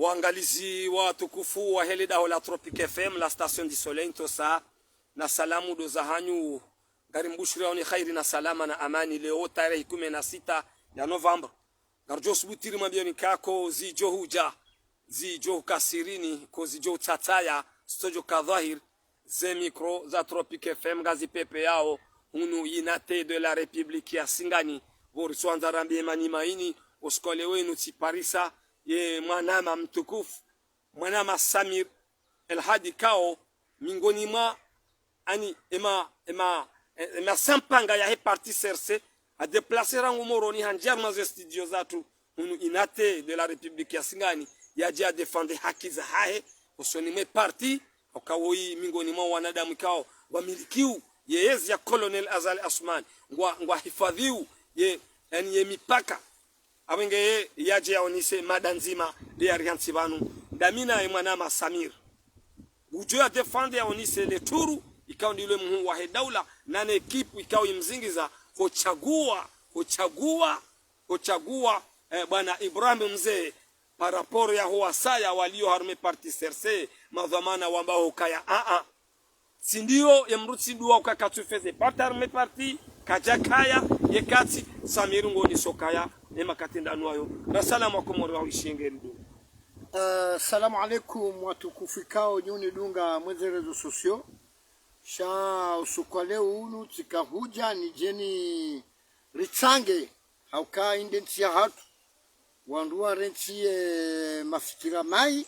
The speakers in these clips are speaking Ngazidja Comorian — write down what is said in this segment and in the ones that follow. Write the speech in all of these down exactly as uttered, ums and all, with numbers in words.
Waangalizi watukufu wahe le daho la Tropic F M, la station du soleil, ntsosa na salamu ndo zahanyu. Ngarimbushuriyaoni khairi na salama na amani leo tarehi kume na sita ya novembre. Ngaridjo subutu rimwambiyeni ka ko zidjo hudja, zidjo huka sirini, ko zidjo hutsatsaya, zitsodjo ka dhwahiri, ze micro za Tropic F M ngazipvepveyao hunu unité de la République ya Singani. Pvo ritsoandza rambiye manyi mayini, o usiku wa leo wunu tsiparisa ye mwanama mtukufu, mwanama Samir El Hadi, ikao mingoni mwa, ani, ema, ema, ema sampanga yahe parti C R C, ha déplacer rangu Moroni, handjia harumwa ze studio zatru hunu unité de la République ya Singani, yadje ya défendre haki zahahe, hosoni mwe parti, hauka woyi mingoni mwa wanadamu ikao wamilikiu ye yezi ya Colonel Azali Assoumani, ngwa, ngwahifadhiu ye, yani, ye mipaka. Apvo ngeye yadje yaonese mada ndzima nde yarihantsi pvanu. Ndami naye mwanama Samir. Udjo ya défendre, yaonese le turu, ikao ndilo mhuu wahe daula, na ne équipe ikao imzingiza, hutsaguwa, hutsaguwa, hutsaguwa, eh, bwana Ibrahim Mze, par rapport yaho wasaya walio harumwa e parti C R C, madhwamana wamba hukaya, a, a. Tsi ndiyo, ye mdru tsi ndo wa uka katsu faire partie harumwa e parti, kadja kaya, ye kati, Samir ngo ni sokaya, e makati ndanu wayo. Na salamu wa Komori wa wishengeri du. Eh, salamu alaikum watukufu ikao nyi unidunga mwe ze réseaux sociaux. Sha usiku wa leo wunu tsika hudja nidje ni ritsange, hauka inde ntsi yahatru, wandru warentsi ye mafikira mayi,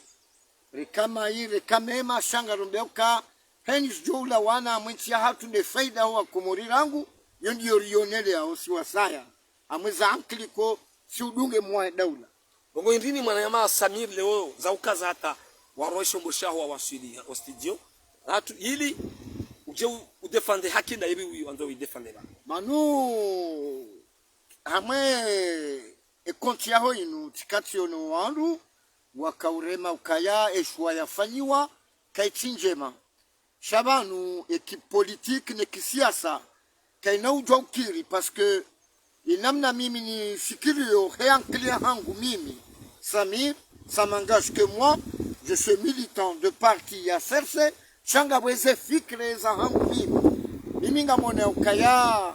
reka mayi, reka mema, sha ngarombe uka, heni zidjo ulawana mwe ntsi yahatru nde faida ho wa Komori rangu, yo ndiyo riyonelea osi wasaya, amwe za ankili ko, si udunge mwa daula. Bongo indrini mwananyama Samir leo za ukaza hata waroesho mboshaho wa waswili o studio, hatu ili udje u, udéfendre haki nda ibi uyu andzo uidéfendre ba. Manu, hamwe e konti yaho inu, tsikatsi ono wandru wakaurema ukaya e shuwa yafanyiwa, kaitsi ndjema. Sha pvanu, équipe politique ne kisiasa, kaina udjwa ukiri, parce que inamna mimi nifikiriyo, he ankili yahangu mimi, Samir, ça m'engage que moi, je suis militant de parti ya C R C, sha ngapvo eze fikira zahangu mimi. Mimi ngamona ukaya,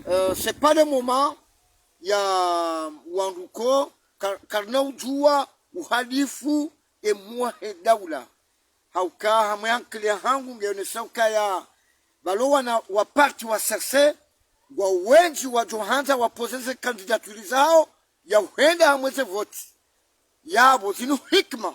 euh, c'est pas le moment ya wandru ko, ka, karina udjuwa uhalifu e mhuu wahe daula. Hauka hamwe ankili yahangu ngeyonesa ukaya, pvalo wana wa parti wa C R C, ngwa wendji wadjo handza wa poser ze candidature zawo, ya uhenda hamwe ze voti. Yapvo zinu hikima,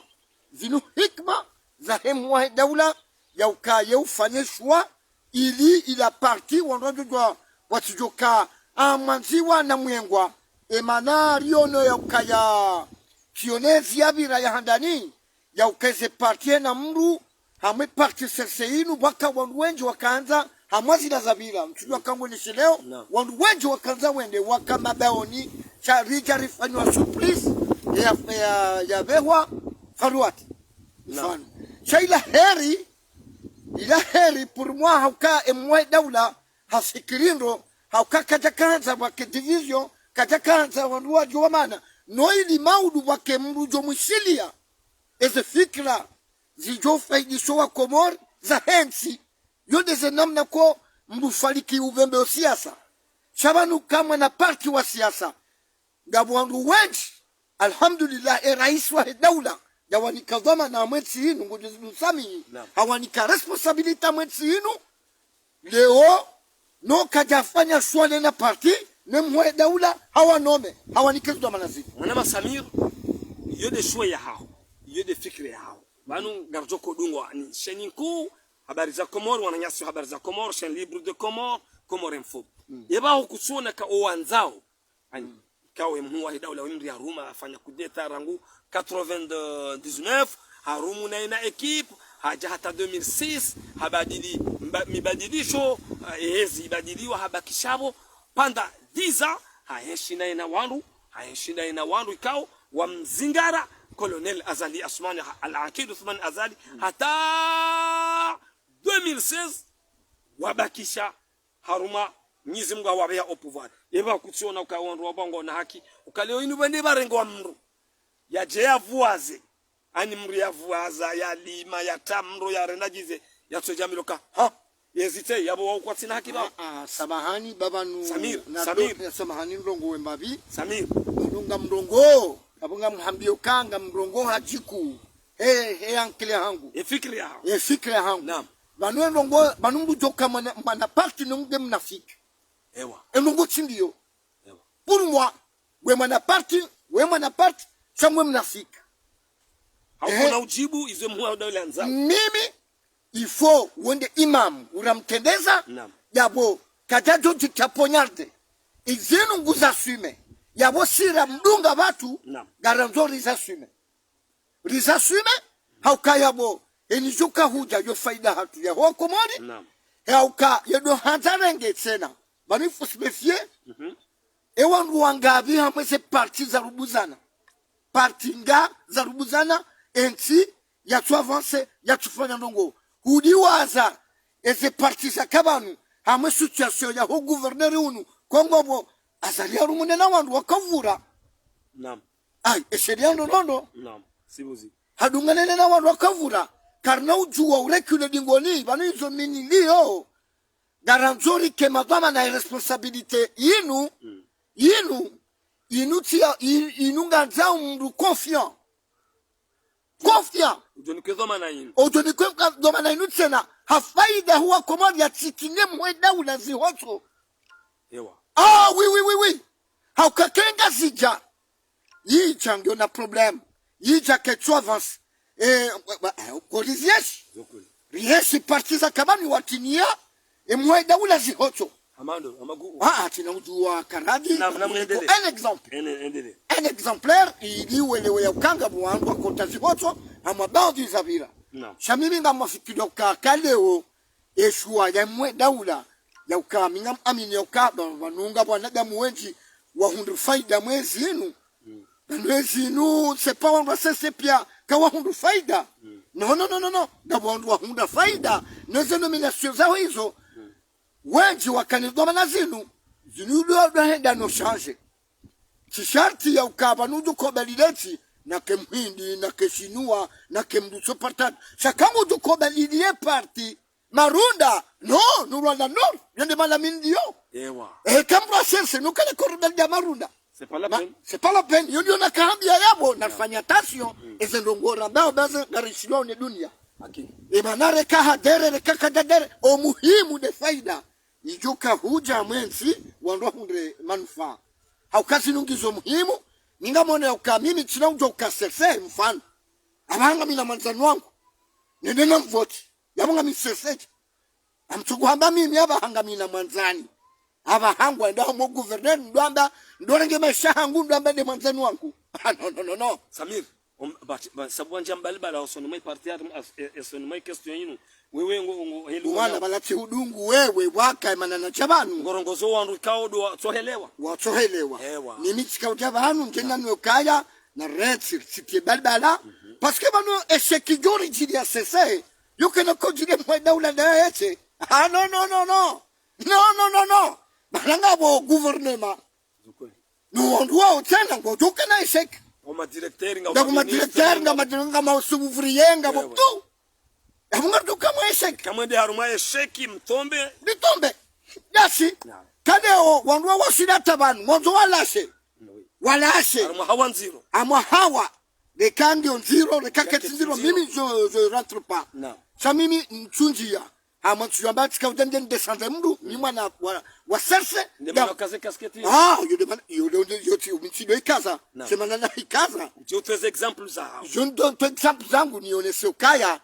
zinu hikima zahe mhuu wahe daula, ya ukaya ufanye shuwa, ili ila parti wandru wadjo djuwa, watsidjoka amwandziwa na mwengwa, emana riyono ya ukaya, kiyonezi ya pvira ya handani, ya ukaya ze parti ena mdru, hamwe parti C R C inu, pvwaka wandru wendji wakandza, hamwa zila za pvira, mtsudjuwa kangu ni shileo, wandru wendji wakandza wende, waka mabaoni, sha ridja rifanywa surprise, ya, ya, ya pvehwa, faruwati. Mfano. Sha ila heri, ila heri, pour moi, hauka e mhuu wahe daula, hafikiri ndro, hauka kadja kandza pvwake division, kadja kandza wandru wadjo wamana, no ili maudu pvwake mdru djo mwishiliya, eze fikira, zidjo faidisho wa Komori, zahe ntsi, yo nde ze namna ko mdru faliki upvembe o siasa. Sha pvanu kamwe na parti wa siasa. Ngapvo wandru wendji, alhamdulillah, e raisi wahe daula, yawanika dhwamana mwe ntsi inu, ngudjo zidusami, hawanika responsabilité mwe ntsi inu, leo, no kadjafanya shuwa ne na parti, ne mhuu wahe daula, hawanome, hawanike zidhwamana zinu. Mwanama Samir, iyo nde shuwa yahaho, iyo nde fikira yahaho. Pvanu ngaridjo ko dungwa ni sheni nkuu, Habari za Comores, wananyasi wa Habari za Comores, Chaîne Libre de Comores, Comores Info. Eba hukutsona ka owandzao. Ani, ikao e mhuu wahe daula wemri haruma, hafanya kudeta rangu quatre-vingt-dix-neuf, harumu na ina équipe, hadja hata deux mille six, habadili, mba, mibadilisho, eh, ezi ibadiliwa, habakisha pvo, pendant dix ans, haenshi na ina wandru, haenshi na ina wandru, ikao, wamzingara, Colonel Azali Assoumani, ha, Al-Aqid Assoumani Azali, hata deux mille seize, wabakisha haruma Mnyezi Mungu hawabeha au pouvoir. Eba kutsiona uka wandru wabangwa na haki, uka leo inu bende barengwa mdru yadje yavuwaze, Ani mdru ya vuaza, ya lima, ya tamro, ya renda djize, ya tso djambiloka. Ha? Yezite, yapvo wao kwatsina haki pvao. Ah, ah, samahani, baba nu, Samir, na Samir. Do-, samahani, ndrongoo wembavi. Samir. Pvanu ngamrongoo, yapvo ngamhambio ka ngamrongoo hadjiku. He, he, ankili hangu. Ye fikira yaho. Ye fikira hangu. Naam. Pvanu ndrongoo, pvanu mdru djoka mwana, mwana parti nunge mnafiki. Ewa. Ye ndrongoo tsi ndiyo. Ewa. Pour moi, we mwana parti, we mwana parti, sha ngwe mnafiki. Ehe. Haukona udjibu, izo mhuwa uda ule andzao. Mimi, il faut, wende imam, uramtrendeza, Naam. Yapvo, kadjadjo djitria poignarde. Izinu nguzaswime. Yapvo sira mdunga pvatru, Naam. Ngarandzo rizaswime. Rizaswime, hauka yapvo, eni djuka hudja yo faida hatru ya ho Komori, Naam. Hauka yedo handza renge tsena. Pvanu il faut se méfier. Mhm. E wandru wangapvi hamwe ze parti za rubuzana. Parti nga za rubuzana, entsi, yatsu avancer, yatsu fanya ndrongoo. Hudiwaza, eze parti zaka pvanu, hamwe situation ya ho gouverneur unu, ko ngapvo, Azali harumwa nena wandru wakavura. Naam. Ayi, esheria ndo nondo. Naam. Sibuzi. Hadungana nena wandru wakavura. Karina udjuwa ureculer dingoni, pvanu izo mini liyo. Ngarandzo rike madhwamana ye responsabilité yinu, Mm. yinu, yinu tia, yi-, yinu ngandzao mdru confiant. Confiant. Udjo nikwe dhwamana yinu. Udjo nikwe dhwamana yinu tsena. Ha faida huwa Komori ya tsikine mwe daula zihotso. Ewa. Ah, oui, oui, oui, oui. Hauka ke Ngazidja. Yidja ngiyo na problème. Yidja ketsu avance. Eh, wa-, wa-, eh, ko rizieshi. Zo kweli. Rizieshi parti zaka pvanu watrinia. E mwe daula zihotso. Hamando, hamagu. Ah, ah, tsina udjuwa karadi. Naam, naam, endelee. Un exemple. Ene-, endelee. Un exemplaire, ili welewe ya uka ngapvo wandru wakota zihotso, hamwa baadhwi zapvira. Naam. Sha mimi ngamfikiri uka kaleo, eshuwa ya mwe daula, ya uka mi ngamamini ya uka, pva-, pvanu ngapvo wanadamu wendji, wahundru faida mwezi inu. Mm. Pvanu ezi inu, c'est pas wandru wa sese pia, kawahundru faida. Mm. Non, non, non, non, non. Ngapvo wandru wahundra faida. Neze nomination zaho izo. Mm. Wendji wakana dhwamana zinu, zinu ndo, ndo henda no changer. Tsi sharti ya uka pvanu udjo kubali leti, nake mhindi, nake shinua, nake mdru tso parti. Sha ka ngudjo kubali liye parti, marunda, non, nous voilà non, yende mana mindio. Ewa. Eh, kamra sense, nukana korubali ya marunda. C'est pas la peine. C'est pas la peine. Yo ndiyo nakahambia yapvo, nafanya attention, eze ndrongoo rambao baze ngarishilwa ne dunia. Hakika. E mana reka hadere, reka kadjadere, o muhimu nde faida. Idjo ka hudja mwentsi, wandru wahundre manufaa. Hauka zinu ngizo muhimu, mi ngamwone uka mimi tsina udjo uka sese mfano. Apvaha ngamina mwandzani wangu. Nende namvoti. Yapvo ngami sese. Amtsuku hamba mimi apvaha ngamina mwandzani. Apvaha ngwenda hamwe gouverneur, ndo amba, ndo renge maesha hangu, ndo amba nde mwandzani wangu. Ah, non, non, non, non. Samir, um, but, but, sabu wandja mbali bala, osoni mwa parti ya, as-, e-, osoni mwa question yinu. Wewe ngo, ngo, helu wana wana. Bala tsi hudungu wewe, waka emana na dja pvanu. Ngorongozo wandru kao ndo watsohelewa. Watsohelewa. Ewa. Mimi tsika udja pvanu, ndjena nwe kaya, na retsi, tsipve mbali bala. Mhm. Parce que pvanu, échec djo ridjiri ya sese, yo kena ko djiri mwe daula nda yetse. Ah, non, non, non, non. Non, non, non, non. Bala ngapvo gouvernement. Zo kweli. No wandru wao tsena ngodjo kana échec. Ngapvo ma directeur, ngapvo ma directeur, ngapvo ma directeur, ngapvo ma sous-ouvrier, ngapvo tout. Yapvo ngarudjo kamwe échec. Kamwende harumwa échec, mtombe. Mtombe. Yasi. Naam. Kaleo, wandru wa waswili hata pvanu, mwandzo walashe. Oui. Walashe. Harumwa hawa ndziro. Harumwa hawa. Reka ngiyo ndziro, reka ketsi ndziro, mimi je, je rentre pas. Naam. Sha mimi ntsundjia. Hamwa ntsudjo amba tsika udja ndje ndesandze mdru, mi mwana wa, wa serse. Nde mana ukaze casquette. Ah, yo nde mana, yo nde, yo nde, yo tsi, mi tsindo ikaza. Naam. Tsi mana na ikaza. Nje utowe ze exemple zaho. Yo ndo, to exemple zangu nionese ukaya,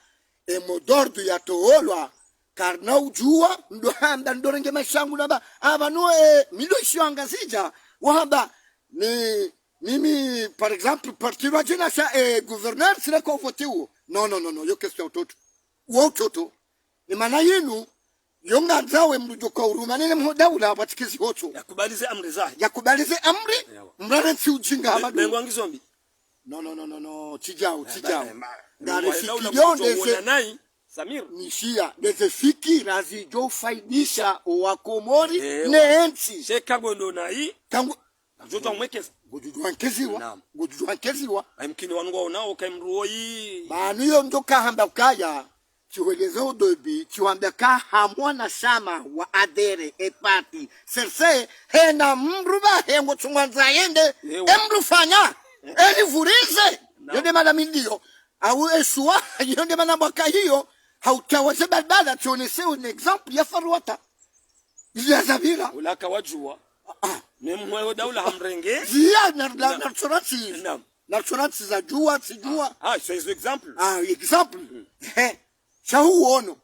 e mot d'ordre yatoolwa, karina udjuwa, ndo hamba, ndo renge maesha hangu namba, apvanu, eh, mi ndo ishiyo Ngazidja, wahamba, ni, mimi, par exemple, parti lwa djina sha, eh, gouverneur, tsina ko vote uwo. Non, non, non, non, yo question utoto. Uwo utoto. Ni mana yinu, yo ngandzawe mdru djo ka urumane ne mho daula, pvatsi kezi hotso. Yakubali ze amri zahe. Yakubali ze amri, ewa, mrare ntsi udjinga hamadu. Mengwa ngizo mbi. Non, non, non, non, non, tsidjao, tsidjao. Ngari fikiri yo ndeze. Samir. Nishiya, ndeze fikira zidjo faidisha owa Komori, ewa, ne entsi. Sheka ngondo nayi. Kangu, Djodjwa umwekeza. Ngudjudjwa nkeziwa. Naam. Ngudjudjwa nkeziwa. Ayimkini wanu ngwaonao uka emdru woyi. Pvanu iyo ndo kahamba ukaya. Tsi hweleza udobi, tsi hwamba ka ha mwanashama wa adhéré e parti. Serse, hena mdru pvahe ngotsungwandza yende, emdru fanya, elivurize. Naam. Yo nde mana mi ndiyo. Au eshuwa, yo nde mana mwaka hiyo, hautawaze balbala, tsionese un exemple ya Farwata. Ili yazapvira. Ulaka wadjuwa. Ne mwewe daula hamrenge. Ziya, na, na, na, na tsorati. Naam. Na tsorati zadjuwa, tsidjuwa. Ah, so izo exemple. Ah, exemple. He. Sha huono.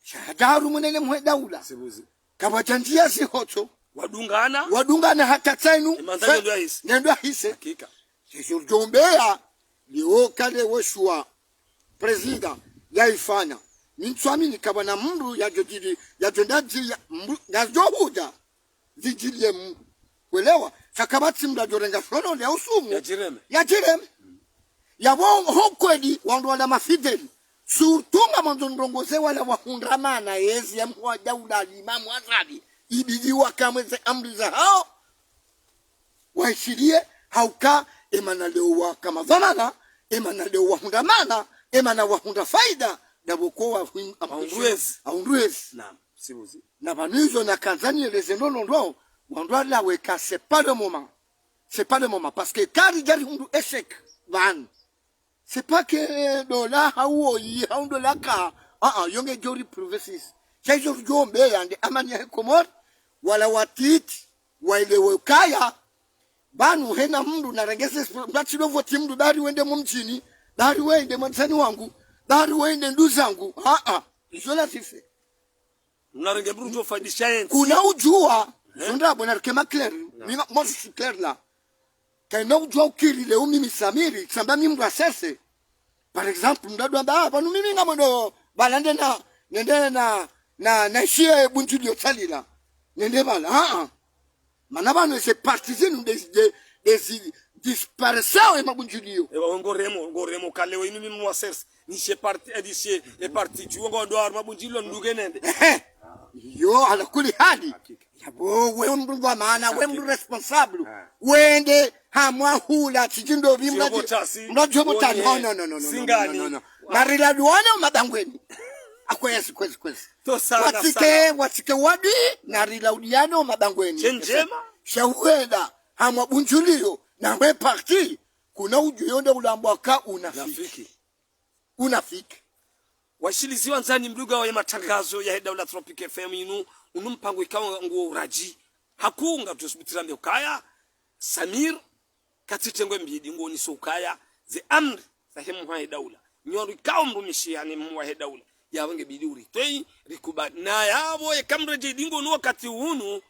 Sha daru mwenene mwe daula. Sibuzi. Kapvadja ndziya zihotso. Wadungana. Wadungana hata tsenu. Emandza nendo yahise. Nendo yahise. Hakika. Sisi ridjombeya, liwo kale weshuwa président yayifanya. Mi ntsuamini kapvana mdru yadjodjiri, yadjondadji, ya, mdru, yadjohudja. Zidjiliye mdru. Welewa, sha kapvatsi mdru yadjorenga shono lya usumu. Yadjireme. Yadjireme. Yapvo ho kweli, wandru wala mafidèle. Surtout ngamwandzo ndrongoze wala wahundra mana yezi ya mhuu wa daula limamu Azali. Ibidi wakamwe ze amri zahao. Waishiliye, hauka, emana leo waka madhwamana, emana leo wahundra mana, emana wahundra faida, ndapvo ko wahundru ezi. Wahundru ezi. Naam, sibuzi. Na pvanu izo nakandza nieleze ndrongoo ndro, wandru wala weka c'est pas le moment. C'est pas le moment, parce que kari djari hundru échec, pvanu. C'est pas que dola hau woyi, hau dola ka. Ah, ah, yo ngedjo ri prouver sisi. Sha izo ridjombeya nde amani yahe Komori, wala watiti, waelewe ukaya. Pvanu hena mdru narengeze, mdru atsidjo voti mdru, bari wende mumdjini, bari wende mwandzani wangu, bari wende nduzangu. Ah, ah, izo la zife. Mnarenge mdru udjo faidisha yentsi. Kuna udjuwa. Eh? Zondra bwana rikema clair. Mina, moi je suis clair là. Kayina udjuwa ukiri leo mimi Samiri, tsamba mi mdru asese. Par exemple, mdru adjo amba, ah, pvanu mimi ngamwendo, pvala nde na, nende na, na, naishiye bundjiliyo tsalila. Nende pvala, ah, ah. Mana pvanu eze parti zinu nde, nde, nde zi disparaissent e mabundjiliyo. Ewa, ngoremo, ngoremo, kale we inu mimi mwa serse. Nishe parti, eh, nishe, eh, parti, tu wongo ndo harumwa bundjiliyo nduge nende. Ehe. Yo, ala kuli hali. Hakika. Yapvo, we mdru wa maana, we mdru responsable. Ah. Wende, hamwa hula, tsidjindo pvi mdru. Djobo tasi. Mdru djobo tasi. No, no, no, no, no, no, no, no, no. Singani. Marila duwane o mabangweni. Akwezi, kwezi, kwezi. To sana, watsike, sana. Watsike wadi, na rila udiane o mabangweni. Shendjema. Sha wenda, hamwa bundjiliyo, na we parti, kuna udjuwa yonde ulambwa ka unafiki. Unafiki. Unafiki. Washilizi wandzani mdungao ye matangazo yahe daula Tropic F M inu, unu mpango ikao nguwo uradji. Hakuu ngatsusubutira mbe ukaya, Samir, katsitengwe mbidi nguwo niso ukaya, ze amri, zahe mhuu wahe daula. Nyo rikao mrumishi yaani mhuu wahe daula. Yapvo ngebidi uritweyi, rikubali. Na yapvo eka mredjeyi dingo nu wakati unu,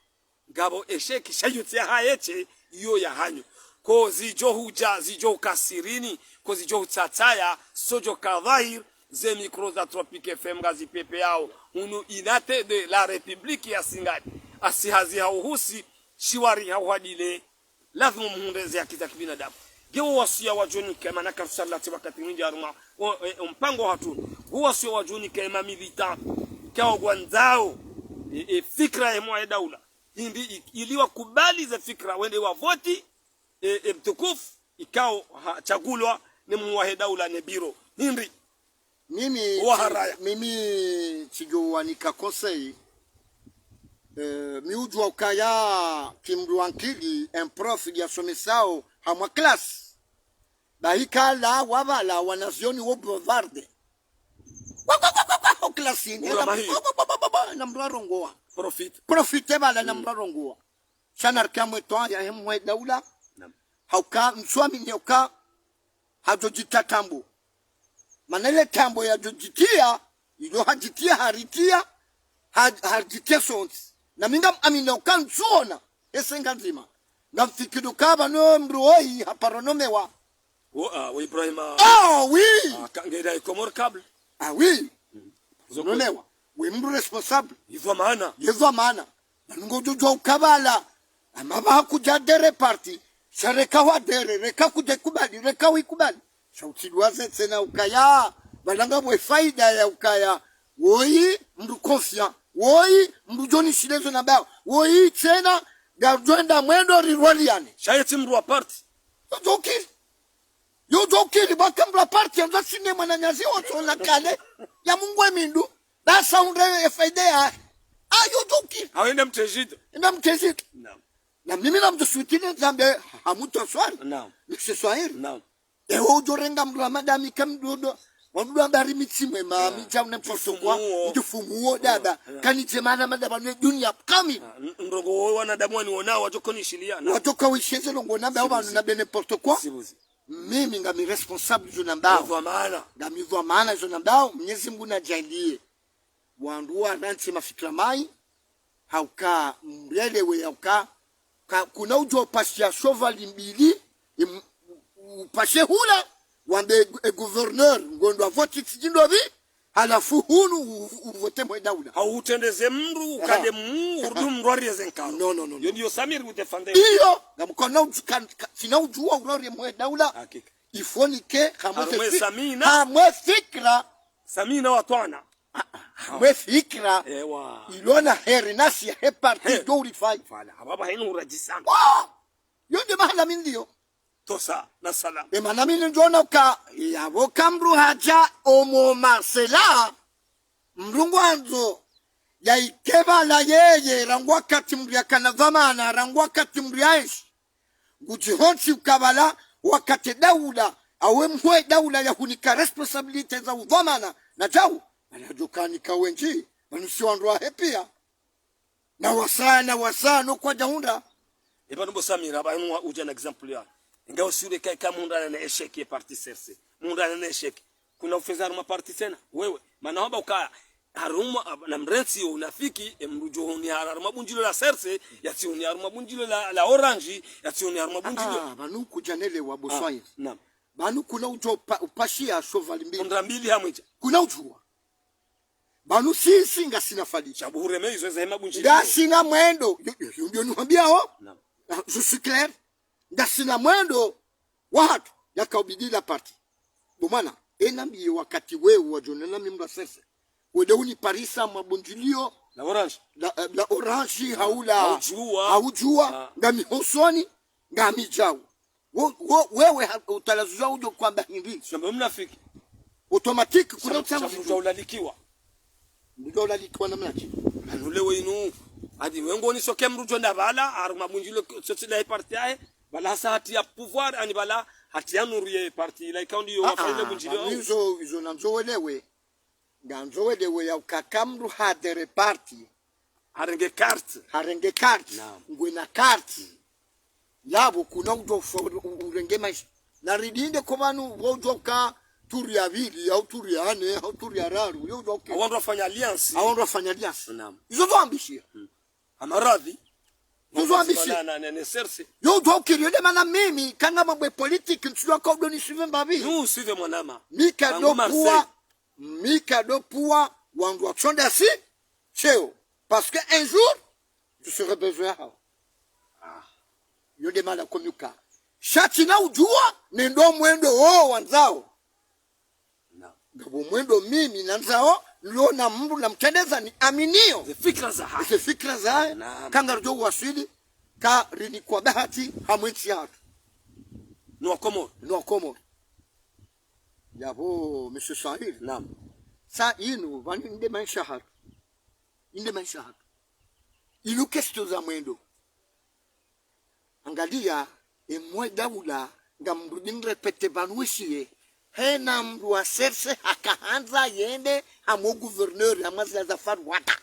ngapvo échec sha yotsi yahaye tse, iyo yahanyu. Ko zidjo hudja, zidjo hukasirini, ko zidjo hutsatsaya, sodjo ka dhwahir, ze micro za Tropic F M ngazipvepveyao. Unu unité de la République ya Singani. Asi hazi ha uhusi, shiwari ha uhadile. Lazimu muhundre ze haki za kibinadamu. Nge wo wasiya wadjo nika, mana karusala tsi wakati mwindji harumwa, o, e, o mpango hatru. Wo wasiya wadjo nika ema militants, ikao ngwandzao, e, e, fikira ye mhuu wahe daula. Hindri i-, ili wakubali ze fikira, wende wavoti, e, e, mtukufu, ikao hatsungulwa ne mhuu wahe daula ne biro. Hindri. Mimi, waharaya. Mimi tsidjo wanika conseil. Eh, mi udjuwa ukaya ki mdru wa nkili, un prof, yasomesao, hamwa classe. Bahi kala, wapvala, wanazioni wo bavarder. Kwa, kwa, kwa, kwa, kwa, ho classe ini. Ula mahi. Kwa, kwa, kwa, kwa, kwa, kwa, na mdru arongowa. Profite. Profite pvala na mdru arongowa. Sha narike amwe twaya yahe mhuu wahe daula. Naam. Hauka, ntsuamini uka, hadjo djitia tambo. Mana ile tambo yadjo djitia, idjo hadjitia, haritia, ha-, hadjitia sontsi. Na mi ngam amini uka ntsuona, e Senga ndzima. Ngamfikiri uka pvanu mdru woyi, haparo nomewa. Wo, ah, wo Ibrahima. Ah, oui. Ah, ka-, ngeda Comores Câbles. Ah, oui. Zo nomewa. We mdru responsable. Izo mana. Izo mana. Pvanu ngodjo djuwa uka pvala. Ama pvahakudja adhérer parti. Sha reka wadhérer, reka kudje kubali, reka wikubali. Sha utsidjuwa ze tsena ukaya. Pvala ngapvo faida ya ukaya. Woyi mdru confiant. Woyi mdru djo nishile zo nambao. Woyi tsena Ngamdjo enda mwendo rirwaliane. Sha ye tsi mdru wa parti. Yo djo ukiri. Yo djo ukiri, baka mdru wa parti, yandzo sine mwananyazi wontsi ola kale. Ya Mungu e mindru. Basa undre ye faida ya. Ah, yo djo ukiri. Hawe enda mtejito. Enda mtejito. Naam. Na mimi namdjo switine zambe hamutwa swali. Naam. Monsieur Swahili. Naam. Ewe udjo renga mdru wa madami kamdodo. Wandru wa mbari mitsimwe ma midja une n'importe quoi. Mdjifumu wo. Mdjifumu wo dada. Kani djemana madaba ne dunia kami. Ndrongo wo wanadamu wani wona wadjo konishiliana. Wadjo kawisheze ndrongo namba wanu na be n'importe quoi. Sibuzi. Mimi ngami responsable zo nambao. Ngami dhwamana. Ngami dhwamana zo nambao. Mwenyezi Mungu nadjaanlie wandru wa nantsi mafikira mai, hauka mrelewe hauka, ka, kuna udjo upashia shovali mbili, im-, u-, upashe hula, wambe e gouverneur, ngondwa voti tsidjindo pvi, halafu hunu u-, u-, uvote mwe daula. Hau utrendeze mdru, ukade mdru, urudi mdru arieze nkaro. No, no, no, no. Yo ndiyo Samir udefende. Iyo, ngamkona udju-, kan-, ka-, sina udjua urari mwe daula. Hakika. Ifonike, hamwe fikira. Harumwe Samina. Hamwe fikira. Samina watwana. Ah, ah. Mwe fikira. Ewa. Ilona heri nasi ya he parti do urifai. Fala, hapvapva henu urajisana. Oh! Yo nde mahala mi ndiyo. Tosa, na salama. E mana mi ndjona uka, yapvo ka mdru hadja omo Marcela, mdru ngwandzo, ya ikepvala yeye, rangu wakati mdru yakana dhwamana, rangu wakati mdru yaenshi. Ngudjihontsi ukapvala wakati daula, awe mhwe daula yahunika responsabilité za udhwamana, na djau, mana djokanika wendji, pvanu si wandru wahe pia. Na wasaya, na wasaya, no kwadjahundra. Epvanu bo Samira, pvanu wa udja na exemple ya. Inga usiule ka, ka mhundrana na échec ye parti C R C. Mhundrana na échec. Kuna ufeza harumwa parti tsena, wewe. Mana hamba uka harumwa, na mrentsi yo unafiki, e mdru djo huni harumwa bundjilo la C R C, yatsi huni harumwa bundjilo la, la Orange, yatsi huni harumwa bundjilo. Ah, pvanu kudjanelewa bo Swahili. Naam. Pvanu kuna udjo pa-, upashia shovali mbili. Pundra mbili hamwedja. Kuna udjua. Pvanu sisi ngasina fali. Shabu hureme izo za hema bundjilo. Ngasina mwendo. Yo, yo, yo, yo, nuhambiao. Naam. Ah, je suis clair. Ngasina mwendo wahatru, yakaubidi la parti. Bo mwana, e nambiye wakati wewe wadjonana mi mdru wa C R C. Wende uniparisa mwa bundjilio. La Orange. La, eh, la Orange, haula. Haudjua. Haudjua, ngami hosoni, ngami djau. Wo, wo, wewe ha-, utalazuza udjo kwamba hindri. Shamba mnafiki. Automatique, kuna utalazuza. Sha mdru dja ulalikiwa. Mdru dja ulalikiwa namnadje? Anu lewo inu. Adi wengo ni soke mdru djo nda pvala, harumwa bundjilo sotsi la parti yahe. Pvala hasa hati ya pouvoir, ani pvala hati ya nuru ye parti. Ila ikao ndiyo wafanyile bundjilo. Ah, ah, izo, izo nandzo welewe. Ngandzo welewe ya uka ka mdru hadhwiri parti. Harenge carte. Harenge carte. Naam. Ngwena carte. Yapvo kuna udjo ufa-, u-, urenge maesha. Na ridinde ko pvanu, wo udjo ka turu ya pvili, au turu ya nne, au turu ya raru, yo udjo ke. Awandru wafanya alliance. Awandru wafanya alliance. Naam. Izo zo ambishia. Hmm. Amaradhi. Izo zo ambishia. Na, na, na, na C R C. Yo udjo ke, yo nde mana mimi, kanga mambo ya politique, ntsidjo ka udjo ni suivre mbapvi. Nu suivre mwanama. Mi kado puwa, mi kado puwa, wandru watsonda si, cheo. Parce que un jour, je serai besoin hao. Ah. Yo nde mana komiuka. Sha tsina udjua, nendo mwendo wo wandzao. Naam. Ngapvo mwendo mimi nandzao, nilo na mdru na mtrendeza ni aminio. Ze fikira zahahe. Ze fikira zahahe. Naam. Kanga rudjo waswili, ka rinikwa bahati, hamwe ntsi yahatru. Nwa Komoro. Nwa Komoro. Yapvo, Monsieur Swahili. Naam. Sa inu, pvanu nde maesha yahatru. Nde maesha yahatru. Inu question za mwendo. Angalia, emwe daula, ngamrudi nirépété pvanu weshiye. Hena mdru wa C R C hakahandza yende hamwe gouverneur hamwe zila za faruwata.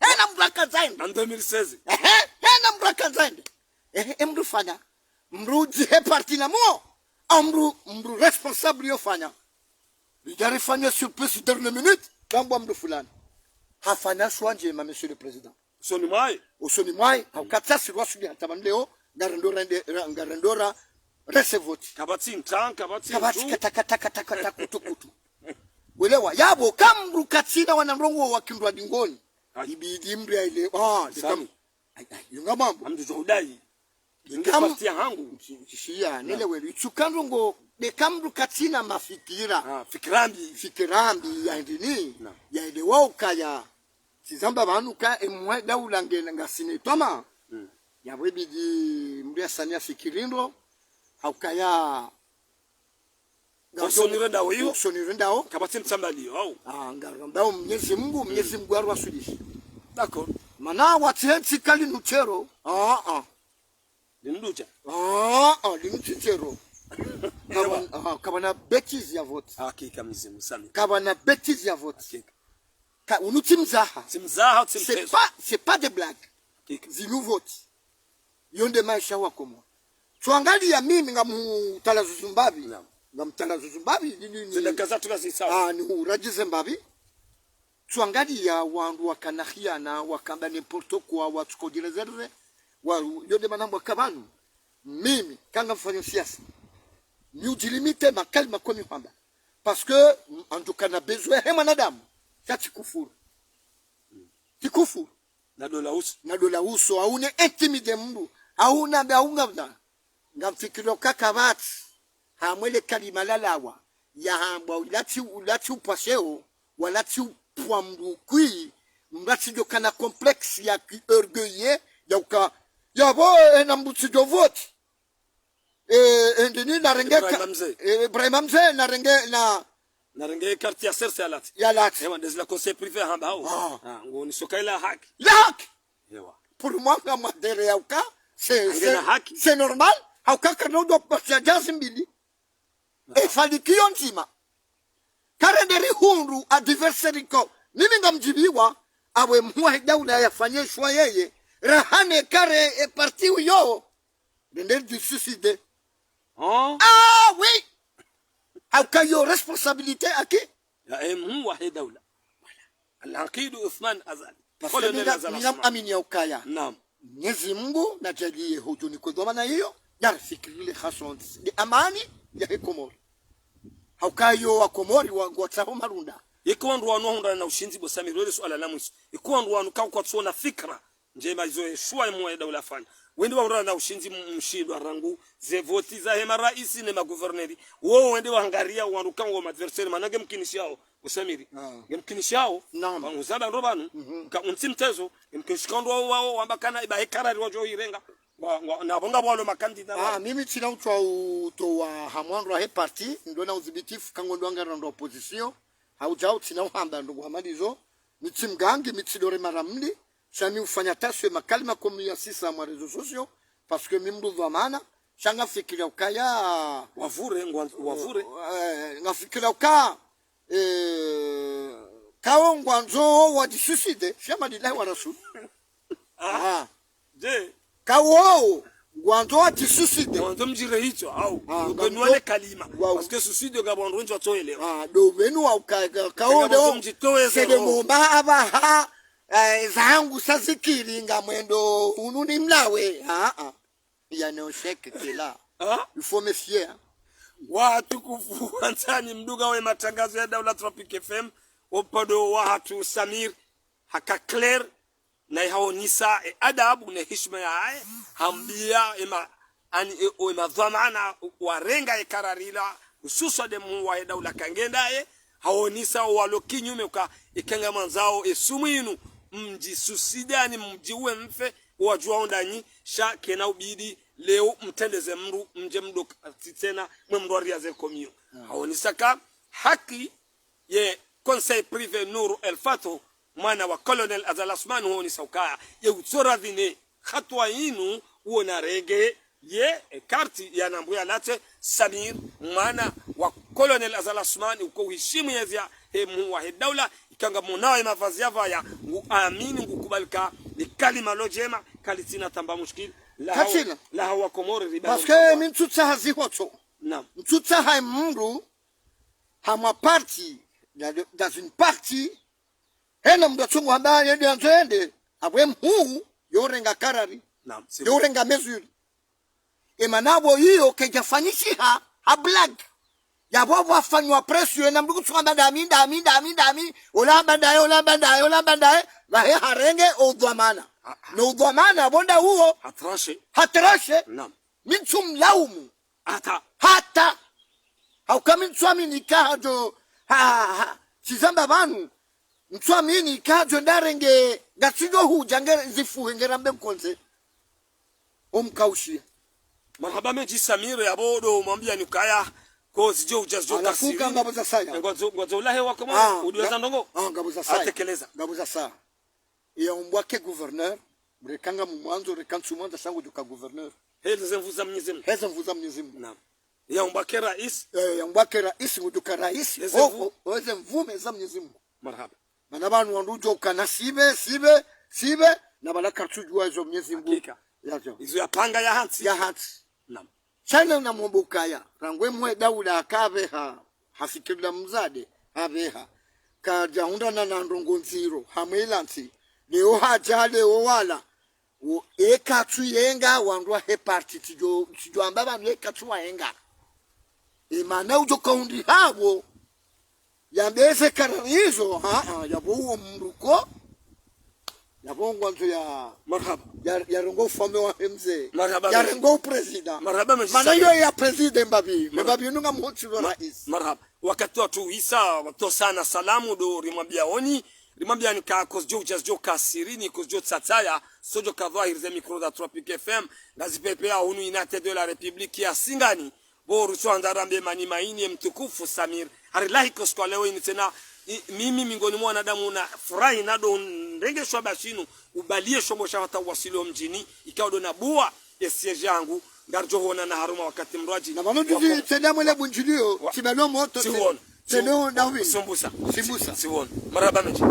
Hena mdru hakandza yende. En deux mille seize. Ehe, hena mdru hakandza yende. Ehe, emdru fanya. Mdru djihe parti na muo. Au mdru, mdru responsable yo fanya. Lidjari fanya surprise dernière minute. Kambwa mdru fulani. Hafanya shwandje ma Monsieur le Président. Usoni mwahe. Usoni mwahe, hauka tsasi rwasudi hata pvanu leo, ngarendora nde, ra-, ngarendora, rese voti. Kapvatsi nta, kapvatsi ntu. Kapvatsi kata, kata, kata, kata, kutu, kutu. Welewa, yapvo, ka mdru katsina wana mrongo wa kindrwa dingoni. Ayi. Ibidi mdru ya ile, ah, de kam-, ayi, ayi, yunga mambo. Amdu zo udai. Nge parti ya hangu. Shishiya, nelewe, itsuka ndrongo, de ka mdru katsina mafikira. Ah, fikira mbi. Fikira mbi, ya ndini. Naam. Ya ile wa ukaya. Tsizamba pvanu ka emwe daula nge ngasina twama. Mm. Yapvo ibidi mndru yasanya fikira ndro, haukaya Usoni rendao iyo. Usoni rendao. Kapvatsi mtsambaliyo, au. Ah, ngarambao Mnyezi Mungu, Mnyezi Mungu aruwaswilishe. D'accord. Mana watsi hentsi kali nutero. Ah, ah. Linu dudja. Ah, ah, linu tsi tero. Kapvana, ah, kapvana bêtise ya vote. Hakika Mnyezi Mungu sami. Kapvana bêtise ya vote. Hakika. Ka, unu tsi mzaha. Tsi mzaha, tsi mtezo. C'est pas, c'est pas des blagues. Hakika. Zinu vote. Yo nde maesha wa Komori. Tsuangaliya mimi ngamhutalazuzu mbapvi. Naam. Ngamtalazuzu mbapvi, ni, ni, ni. Zile kaza tula zi sawa. Ah, nihuradjize mbapvi. Tsuangaliya wandru wakana khiyana, wakamba n'importe quoi, watsukodjirezerere, wa, yo nde mana mbwa kapvanu. Mimi, kanga mfanyo siasa. Niudjilimite makalima ko mihwamba. Parce que, en tout cas, na besoin he mwanadamu. Sha tsikufuru. Tsikufuru. Na dola uso. Na dola uso, hauna intimidé mndru. Hauna mbe haunga mna. Ngamfikiri uka kapvatsi. Hamwe le kalima lalawa. Yahambwa ulatsi, ulatsi upwa sheo, walatsi upwa mndru kwi, mndru atsidjo kana complexe ya ki orgueil, ya uka, yapvo, eh, na mndru tsidjo vote. Eh, eh, ndini narenge ka-, Ibrahima Mze. Eh, Ibrahima Mze, narenge na narenge carte ya serse ya latsi. Ya latsi. Ewa, ndezi la conseil privé hamba hao. Ah. Ah, ngo ni soka ila haki. La haki. Ewa. Pour moi, nga mwadere ya uka, c'est, c'est, c'est normal. Hauka kana udjo pasha djazi mbili. Ah. E falikiyo ndzima. Karende rihundru adversaire ko. Mimi ngamdjibiwa, awe mhuu wahe daula yafanye shwa yeye. Rahane kare e parti uyo. Rende ridjisuicide. Oh. Ah oui. Hauka yo responsabilité haki? Ya, eh, mhuu wahe daula. Voilà. Al-Aqid Uthman Azali. Parce que colonel Azali Assoumani. Mina, mina mwamini ya ukaya. Naam. Mnyezi Mungu nadjaliye hudjuni kwa dhwamana iyo, yarifikirile khaswa nde amani yahe Komori. Hauka yo wa Komori wa, ngwatsaho marunda. Eka wandru wanu wahundrana na ushindzi bo Samir, wele suala la mwiso. Eka wandru wanu ka kwatsuona fikira ndjema izo ye shwa ye mhuu wahe daula afanya. Wende wahundrana na ushindzi m-, mshindwa rangu ze voti zahe maraisi ne magouverneur. Wo wende wahangariya wandru ka ngo ma adversaire mana nge mkinishao. Bo Samir. Ah. Nge mkinishao. Naam. Pvanu zamba ndro pvanu. Mhm. Ka untsi mtezo. Nge mkinishika wandru wao wao wamba kana iba he karari wadjo irenga. Wa, wa, na pvo ngapvo walo makandida. Ah, wao. Mimi tsina utswa utowa ha mwandru wahe parti. Ndo na udhibitifu ka ngo ndo wangara ndo opposition. Haudjau tsina uhamba ndo nguhamalizo. Mi tsi mgangi, mi tsi dore mara mli. Sha mi ufanya taswe makalima ko mi yasisa mwa réseaux sociaux, parce que mi mndru dhwamana, sha ngafikiri ukaya. Wavure, ngwa-, wavure. Eh, ngafikiri uka, eh, kawo ngwandzo wadjisuicide, fi amanillahi wa rasul. Ah. Ah. Je. Kawo, ngwandzo wadjisuicide. Ngwandzo mdjire hitswa, au. Ah, ngwandzo wale kalima. Parce que suicide ngapvo wandru wendji watsoelewa. Ah, ndo pvenu wa uka-, ka-, kawo ndo. Ngapvo mdjitoweze, c'est le moment apvaha. Eh, zangu sa zikiri ngamwendo unu ni mlawe. Ah, ah. Il y a un échec qui est là. Hein? Il faut méfier, hein. Watukufu wandzani, mdunga we matangazo ya Daula Tropic F M, opvandre wahatru Samir, haka clair, na ihaonisa e adabu ne hishima yahahe, hambiya ema, ani e, o ema dhwamana warenga e karari la, hususwa nde mhuu wahe daula ka nge ndaye, haonisa owalo kinyume uka eka ngamwandzao e sumu inu, mdjisuicide ani mdjiuwe mfe, wadjuwa ondanyi, sha kena ubidi, leo mtrendeze mndru, mdje mdo katsi tsena, mwe mndru wariya ze komiyo. Ah. Haonisa ka, haki, ye conseil privé Nour El Fath, mwana wa Colonel Azali Assoumani, huonisa ukaya, ye utsoradhi ne hatwa inu, uona renge, ye, e, karti ya nambu ya latse, Samir, mwana wa Colonel Azali Assoumani, uko uhishimu yezi yahe mhuu wahe daula, ika ngamonao ye mavazi yavaya, ngu amini, ngu kubali ka, ni kalima lo djema, kalitsina tamba mushkil, la hau-, katsina. La hawa Komori, riba. Parce que mi ntsutsaha zihotso. Naam. Ntsutsaha mndru, hamwa parti, dans, dans une partie, hena mndru atsongo hamba yende yandzo yende, apvo mhuu, yorenga karari. Naam, c'est vrai. Yorenga mesure. Emana apvo iyo kedjafanyishiha, ha blague. Yapvo apvo afanywa pression, ena mndru kutsuka hamba ndami, ndami, ndami, ndami, ola hamba ndaye, ola hamba ndaye, ola hamba ndaye, pvahe harenge, o udhwamana. Ah, ah. No udhwamana, apvo nda uwo. Hatrashe. Hatrashe. Naam. Mi ntsumlaumu. Hata. Hata. Hauka mi ntsuamini ka hadjo, ha, ha, ha. Tsizamba pvanu. Ntsuamini ka hadjo ndarenge, ngatsidjo hudja nge zifuhe nge rambe mkondze. Omkaushia. Marahaba mendji Samir, yapvo ndo mwambia ni ukaya, kozidjo udja zidjo kasiri. Ngwadzo, ngwadzo ulahe wako mwa, udiweza ndrongo. Ah, ngapvo za saya. Atekeleza. Ngapvo za saya. Yaumbwa ke gouverneur, reka ngamumwandzo, reka ntsumwandza sha ngudjoka gouverneur. Heze nvu za Mnyezi Mngu. Heze nvu za Mnyezi Mngu. Naam. Yaumbwa ke rais. Eh, yaumbwa ke rais, ngudjoka rais. Heze nvu. Heze nvu me za Mnyezi Mngu. Marahaba. Mana pvanu wandru udjo ukana sipve, sipve, sipve, na pvala kartsudjuwa izo Mnyezi Mngu. Hakika. Yazo. Izo yapanga yahantsi. Yahantsi. Naam. Sha namwambe ukaya, rangu emwe daula akapveha, hafikirila mzade, hapveha. Kadjahundrana na ndrongo ndziro, hamwe ilantsi. Leo hadja, leo wala. Wo, eka tsu yenga, wandru wahe parti, tsidjo, tsidjo amba pvanu eka tsu wayenga. Emana udjo kaundi hapvo, yambe ze karari izo, ha, ha, yapvo uwo mruko, yapvo ngwandzo ya, marahaba, ya, yarongoe ufaume wahe mze. Marahaba, yarongoe uprezida. Marahaba, mezi. Mana iyo ya prezida mbapvi. Marahaba. Mbapvi nunga mhotsi wa rais. Marahaba. Wakati watru wisa, watru sana salamu ndo rimwambia oni, rimwambia ni ka kozidjo udja zidjo kasiri, ni kozidjo tsatsaya, sodjo ka dhwahiri ze micro za Tropic F M, ngazipepea hunu Unité de la République ya Singani. Bo ruso andza rambe mani maini ye mtukufu Samir. Hari lahi ko siku wa leo ini tsena, i, mimi mingoni mwa wanadamu na furahi na ndo ndrenge shwaba shinu, ubalie shombo sha hata uwasili ho mdjini, ikao ndo na bua ye siège yangu, ngaridjo honana harumwa wakati mndrwadji. Na pvanu djuzi, tsena mwele bundjilio, wa, tibalo moto, tsiwono, tsena ndawi. Simbusa. Simbusa. Tsiwono. Marahaba mendji.